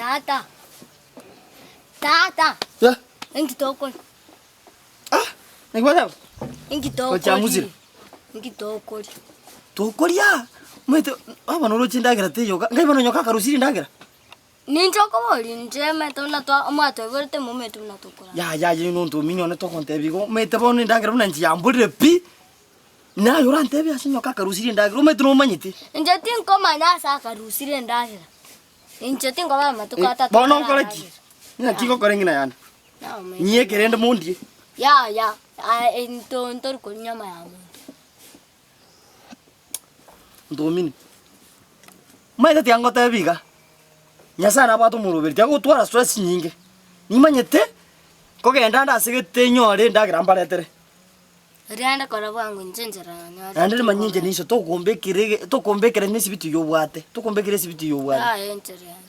Tata, tata, Eh, inki tokoria? ah, naki gwateba? Inki Gochiang'usire? tokoria? Inki tokoria? Tokoria, omanyete baba noroche endagera teiyo iga, ngai bono nyoka akarusirie endagera? Ninche okoboria inche omanyete buna twa omwatoiborete momanyete buna tokorara. Yaya aye nonto omino one togontebia igo, omanyete bono endagera buna inche yamborire pi, naye orantebie ase nyoka akarusirie endagera, omanyete nomanyete. Inche tinkomanya ase akarusirie endagera, inche tinkomanya amatuko atato Bono nkore ki? atararagera. Naki ngokora eng'ina yane? Nyieke rende mondie. Yaya, aye into ntori koria nyama ya monto. Ntomini. Omanyete tiga ngotebi iga, Nyasaye nabwate omoroberi, tiga gotwara stress chinyinge. Nimanyete, nkogenda ande ase gete nyore endagera mbaretere. Riende kora bwango inche enchera nanyarete Naende rimanye inche niso tokombekera ege tokombekera na esibiti eywo obwate, tokombekera esibiti eywo obwate. Yaya enchera yanyarete.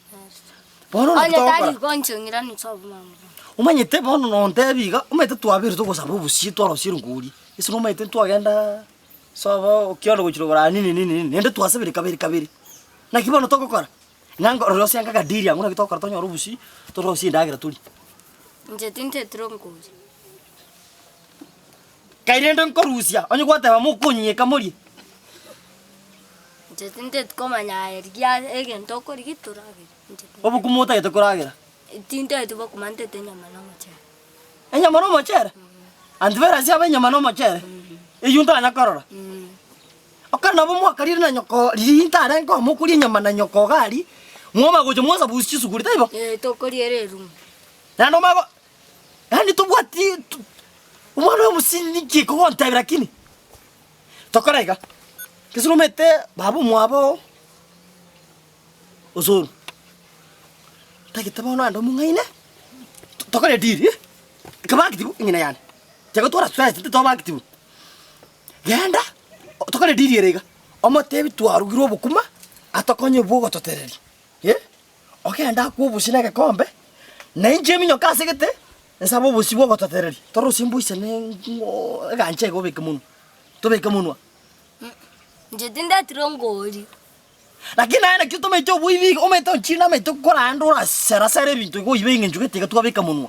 Bono naki Onye togokora? tari igo inche ng'irane sobo mama. Omanyete bono nontebi iga, omanyete twabeire togosaba obosie twarosia erongori, ase nomanyete ntwagendaaa sobo okiondo gochia rogoro aa nini nini nini, naende twasabire kabere kabere. Naki bono togokora? Ng'a rosia anga akadiri ang'o naki togokora tonyore obosie, torosie endagera torie. Inche tinteti rongori. Kai rende nkorusia, onye gwateba mokonyeka morie. Inche tinteti komanya aye rigia egento okorigia toragere. Inche tinteti. Obokima otagete koragera. Tinteti bokima ntete enyama na omochere. Enyama na omochere? Antivirus abe enyama na omochere? Eywo ntanya korora. Okare nabo mwakarire na nyoko riria ntarenge oo mokoria enyama na nyoko iga aria, mwamanya gocha mwasabusia chisuguri taibo? Eh, tokoriera erumu. Naende omanye go yaani tobwati to omwana oyo omosinini ninki ekogontebia lakini? Tokore iga, gese nomanyete baba omwabo Osoro, ntagete bono ande omong'aine, tokore ediri eh, kaba active eng'ina yane, tiga twara stress titoba active. Genda, tokore ediri ere iga, omotebi twarugire obokima, atokonye bwogototereria eh, ogende akwe obosie na egekombe, na inche eminyoke ase egete, nsabe obosie bwogototereria, torosie mboisane ng'o egancha iga obeke monwe, tobeke monwa. Inche tindetire ngori. Lakini naye naki otomaete oboibi iga, omanyete onchire namaete korande oraserasere ebinto iga oibe eng'encho gete iga twabeka monwa.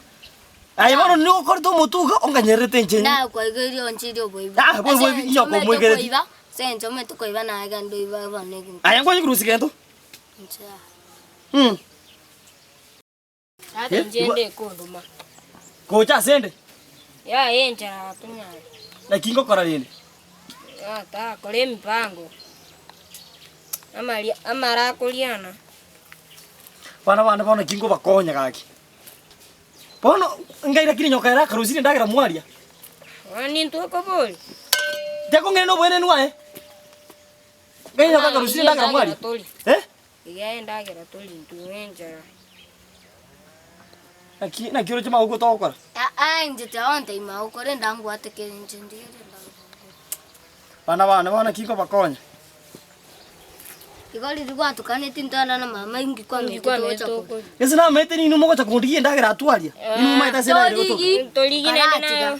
Aye bono nigo okorete omotwe iga onganyererete inche. Nakoigeria onchire oboibi. Ah, bo oboibi Ase inye engencho omanyete okomoigereria. koiba, ase engencho omanyete koiba naye genda oibe bono egento. Aye nkonye korusia gento? Inche aa. Mm. Tata Eh, inche igo- nde kondoma. Gocha ase ende, Yaya enchara tonyare. naki ngokora rende? Tata kora emipango. Amaria amara akoriana. Abana bane bono naki nkobakonya gaki. Bono ngai lakini nyoka ere akarusirie endagera mwaria. Bono nintwe okoboria. Tekong'ina na oboenenu aye. Ngai nyoka akarusirie endagera mwaria. Eh? Iga endagera tori intwe enchara. Naki naki oroche magokoro togokora? Aa inche tiagontebia magokoro enda ngwate kere inche ndigere endagera. Bana bane bono naki nkobakonya? Igo riria gwatokaneti ntwana na mama inki Inki kwamanyete kwamanyete togocha koria? okoria? Gese namaete ninwe mogocha kondigia endagera atwaria, inwe momaete ase endagera egotoka. Torigi Torigi naende karatiga. nayo.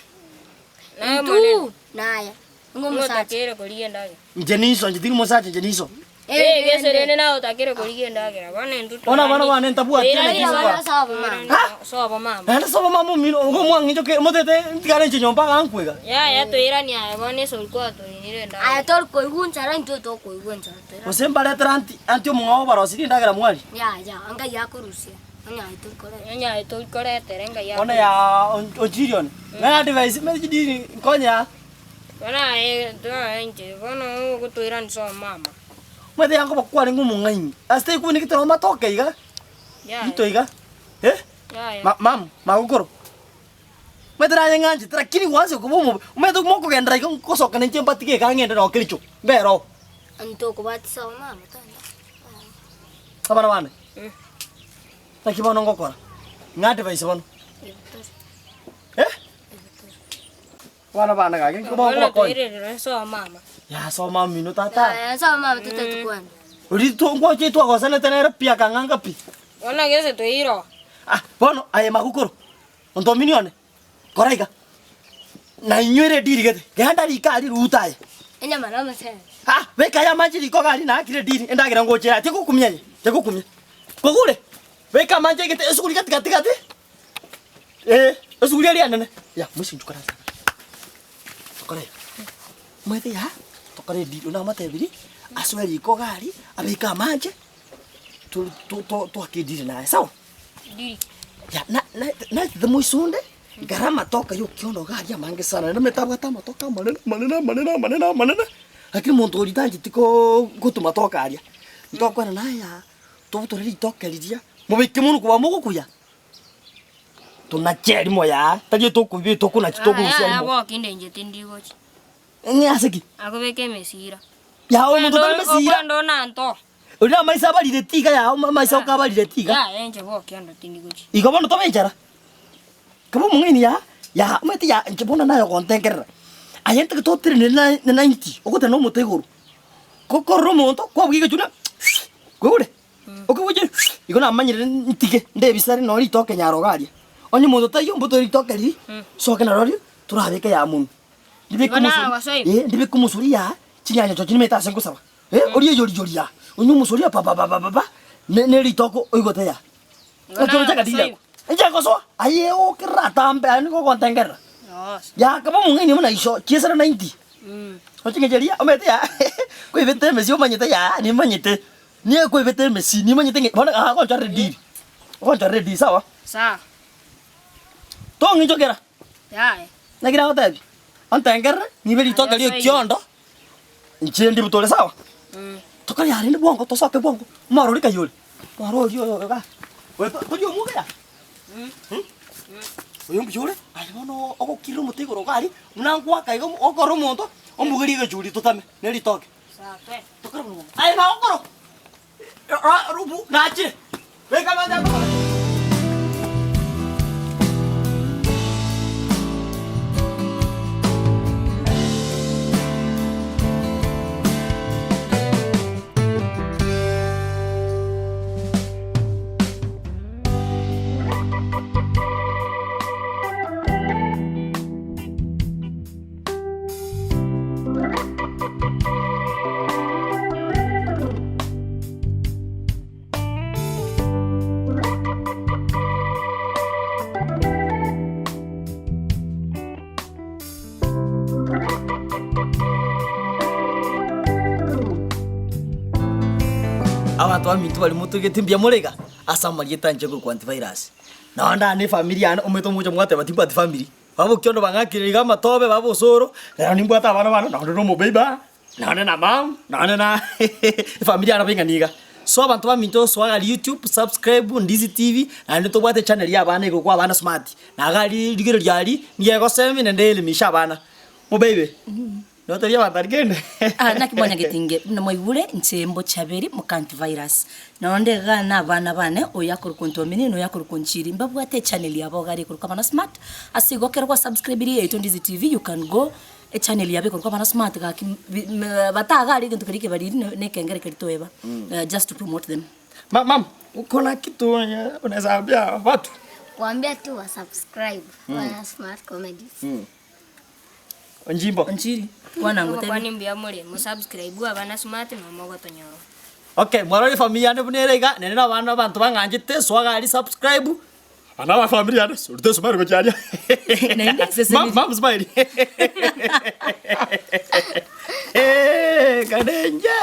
Nayo monene. Intwe naya ng'a omosacha. Ngotakere korigia endagera. Inche niso, inche tindi mosacha inche niso. Eh, gese rende naye otakere korigia endagera. Bono intwe Bono abana bane ntabwati Toirani naki sobo. ngokora. Sobo mama. Ha? Sobo mama. Naende sobo mama omino, igo mwang'inchoke motete ntigare inche nyomba iga nkwega. Yaya toirani aye bono ase oria kwatorinire endagera. Aye tori koigwa enchara intwe tokoigwa enchara toirani. Gose mbaretere anti anti omong'ao obarosirie endagera mwaria. Yaya ngai akorusia onye aye tori koreta. Onye aye tori koretera engai Bono ya onchiri one, ng'a advice meri chidini nkonye aa. Bono aye toa inche bono ogotoirani sobo mama. Omanyete yango kwarenge omong'aini, ase taikunekete nonye matoke iga, Yaya. rito iga, eh, Yaya. ma mam magokoro. Omanyete naye ng'anchete lakini gwansa koba omobe, omanyete mokogenderera iga nkosoka nainche mbatige iga ng'ende noo kericho, mbere oo. Ntokobwati sobo mama tata. Abana bane, Mm. naki bono ngokora? Ng'a advice bono, Ebitore, eh? ebitore. Abana bane gaki Bono nkobakonya. toirerere sobo mama. Ya soma mino tata. Yaya sobo mama toteti kwenda. Ori to ngoche twagosanete nere pi akang'anga pi. Bono gese toiro. Ah, bono aye magokoro. Ontomini one. Kora iga. Na inywere ediri gete. Genda riko aria ruta aye. Enyama na omochere. Ah, beka aya amache riko iga aria naakire ediri endagera ngochera. Tigokumia aye. Tigokumia. Kogure. Beka amache egete esuguri gati gati gati, eh, esuguri eria enene, ya moisinchu karansa iga. Tokore iga, omanyete ya, tokore ediri namotebirie, asoe riko iga aria, abeke amache, to- to- to- toake ediri naye sawa? Diri. Ya na na naetete moisonde, nkare amatoke ya okiondo iga aria amange sana, naende omanyete abwate amatoke amanene amanene amanene amanene amanene, lakini omonto oria tancheti koooo gotwa matoke aria. Ntokwana naye yaa, tobutore ritoke riria, mobeke monwe koba mogokuya, tonache rimo yaa, tari etokoiba etokonachi tokorusia Aya rimo. boki inche tindi gochia. Ng'e ase ki? Akobeka emesira. Yaa omonto otari mesira. Okwenda onanto. Oria amaiso abarire tiga yaa amaiso ako abarire tiga. Yaya inche boki ando tindi gochia. Igo bono tobe enchara. Kaba omong'aini yaa, yaa omanyete yaa inche bono naye ogontengerera. Aye ntagete otenene na na ninety, ogotenena omote igoro. Kokorora omonto, kwabugia egechuna kwaigure? Okobugia igo namanyire ntige ndebisare nonye ritoke nyaro iga aria. Onye omonto taiyo mbutore ritoke riria, soke narorio, torabeke ya monwe. Ndibeke Igo naye omosori, ogosoire? eh, ndibeke omosori yaa, chinyanya chiaye nimanyete ase nkosaba. Eh, orie yori yori yaa, onywe omosori aa pa pa pa pa pa, ne ne ritoko oigote yaa. Igo naye Ekero chakatiri ogosoire? ako. Inche ngosoa, aye okirira atambe aye nigo ogontengerera. Yos. Yaa kaba omong'aini buna iso, chiesera 90. Oching'encho eria, omanyete yaa, kwaibete emesi omanyete yaa, nimanyete, niye kwaibete emesi, nimanyete ng'a bono aa gonchorera ediri, ogonchorera ediri sawa. Sawa. Tong'inchokera. Yaya. Naki nagotebia, ontengerere, nibe ritoke ria ekiondo, inche ndibutore sawa? Tokore rende bwango, tosoke bwango, omorori kai ore? Omorori oyo iga, oyo tori omwoge yaa? Oyo mbuya ore, aye bono ogokirera omote igoro iga aria, buna ngoaka iga okore omonto, omogerie egechuri totame, ne ritoke. Tokore bwango, aye magokoro, nachire, beka amache akobara. Abanto baminto baria motogete mbuya more iga, ase amarieta inche nkorokwa Antivirus. Nonye ndane efamiri yane omanyete omocha mwateba timbwati famiri. Babokia onde bang'akire iga amatobe baba osoro, rero nimbwate abana bane nonye na omobeiba, nonye na mum, nonye na efamiri yane baing'ana iga. So abanto baminto soa iga youtube, subscribe Ndizi TV, naende tobwate echannel ya abana ekorokwa abana smart. Na iga aria rigererio aria, nigo egosemi naende eelimisha abana. Mobeibe, notebie abanto aria kende. Ah, naki mwanyagetinge buna mwaigure inche mbochaberi moka antivirus. Nonde iga na abana bane, oyo akorokwa Ntomini na oyo akorokwa Nchiri, mbabwate echannel yabo iga aria ekorokwa Abana Smart, ase igo ekero gwasubscribirie yaito Ndizi TV, you can go echannel yabo ekorokwa Abana Smart gaki bi bataga aria egento keria kebariri na ekengere keria toeba, just to promote them. Ma mam, kuna kitu yenye unaweza ambia watu? Kuambia tu wa subscribe Bwana Smart Comedies. Onjimbo. Nchiri, kwana ngotebie. Obokwani mbuya more, mosubscribe abana smart na mogotonyora. Okay, mwarora efamiri yane buna ere iga, nere na abana abanto bang'anchete, soa iga aria subscribe, aba naba efamiri yane, rute esmile gochia aria. Naende esese Mum, mum smile. Eeh, kare inche.